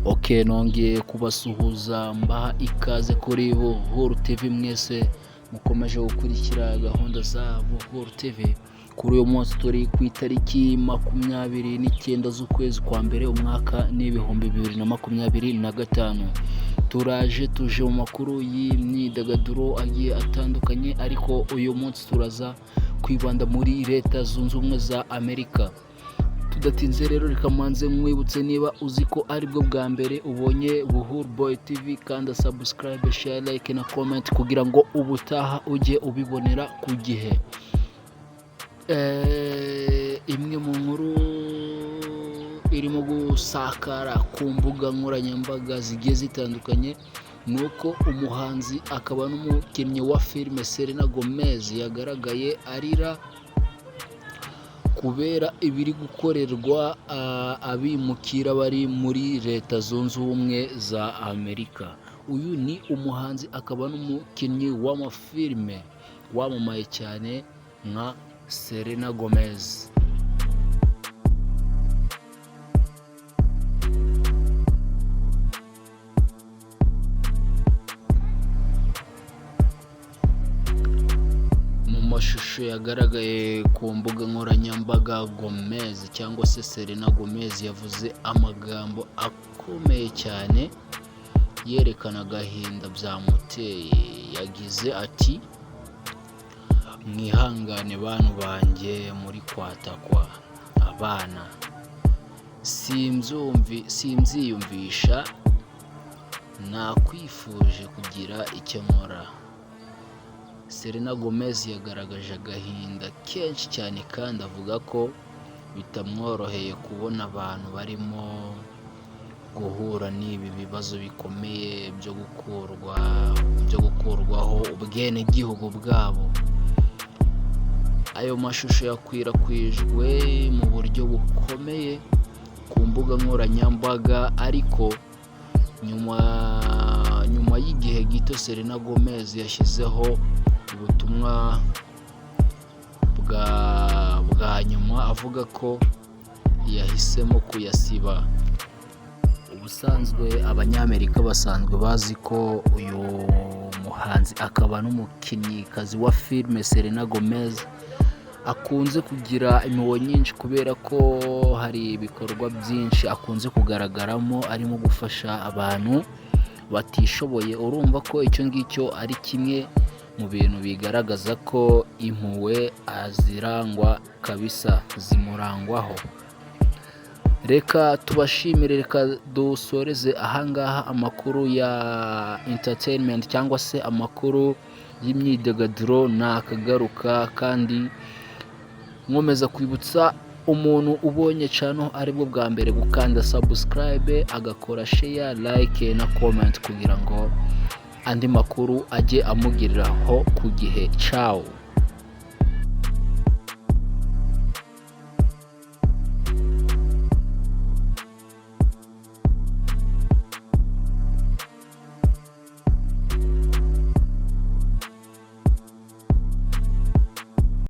Ok, nongeye kubasuhuza mbaha ikaze kuri Buhuru TV. Mwese mukomeje gukurikira gahunda za Buhuru TV. Kuri uyu munsi turi ku itariki 29 z'ukwezi kwa mbere, umwaka ni 2025. Turaje, tuje mu makuru y'imyidagaduro agiye atandukanye, ariko uyu munsi turaza kwibanda muri Leta Zunze Ubumwe za Amerika. Tudatinze rero, reka manze nkwibutse, niba uzi ko aribwo bwa mbere ubonye Buhuru Boy TV, kanda subscribe, share, like na comment kugira ngo ubutaha ujye ubibonera ku gihe. Imwe mu nkuru irimo gusakara ku mbuga nkoranyambaga zigiye zitandukanye ni uko umuhanzi akaba n'umukinnyi wa filime Selena Gomez yagaragaye arira kubera ibiri gukorerwa abimukira bari muri Leta Zunze Ubumwe za Amerika. Uyu ni umuhanzi akaba n'umukinnyi w'amafilime wamamaye cyane nka Selena Gomez. Mu mashusho yagaragaye ku mbuga nkoranyambaga, Gomez cyangwa se Selena Gomez yavuze amagambo akomeye cyane yerekana agahinda byamuteye. Yagize ati: "Mwihangane bantu banjye muri kwatakwa abana, simbyiyumvisha, nakwifuje kugira icyo nkora." Selena Gomez yagaragaje agahinda kenshi cyane kandi avuga ko bitamworoheye kubona abantu barimo guhura n'ibi bibazo bikomeye byo gukurwaho ubwenegihugu bwabo. Ayo mashusho yakwirakwijwe mu buryo bukomeye ku mbuga nkoranyambaga, ariko nyuma y'igihe gito Selena Gomez yashyizeho ubutumwa bwa nyuma avuga ko yahisemo kuyasiba. Ubusanzwe Abanyamerika basanzwe bazi ko uyu muhanzi akaba n'umukinnyikazi wa filime Selena Gomez akunze kugira impuhwe nyinshi, kubera ko hari ibikorwa byinshi akunze kugaragaramo arimo gufasha abantu batishoboye. Urumva ko icyo ngicyo ari kimwe mu bintu bigaragaza ko impuhwe azirangwa kabisa, zimurangwaho. Reka tubashimire, reka dusoreze ahangaha amakuru ya entertainment cyangwa se amakuru y'imyidagaduro nakagaruka. Kandi nkomeza kwibutsa umuntu ubonye channel aribwo bwa mbere gukanda subscribe, agakora share, like na comment kugira ngo andi makuru ajye amugiriraho ku gihe. Ciao.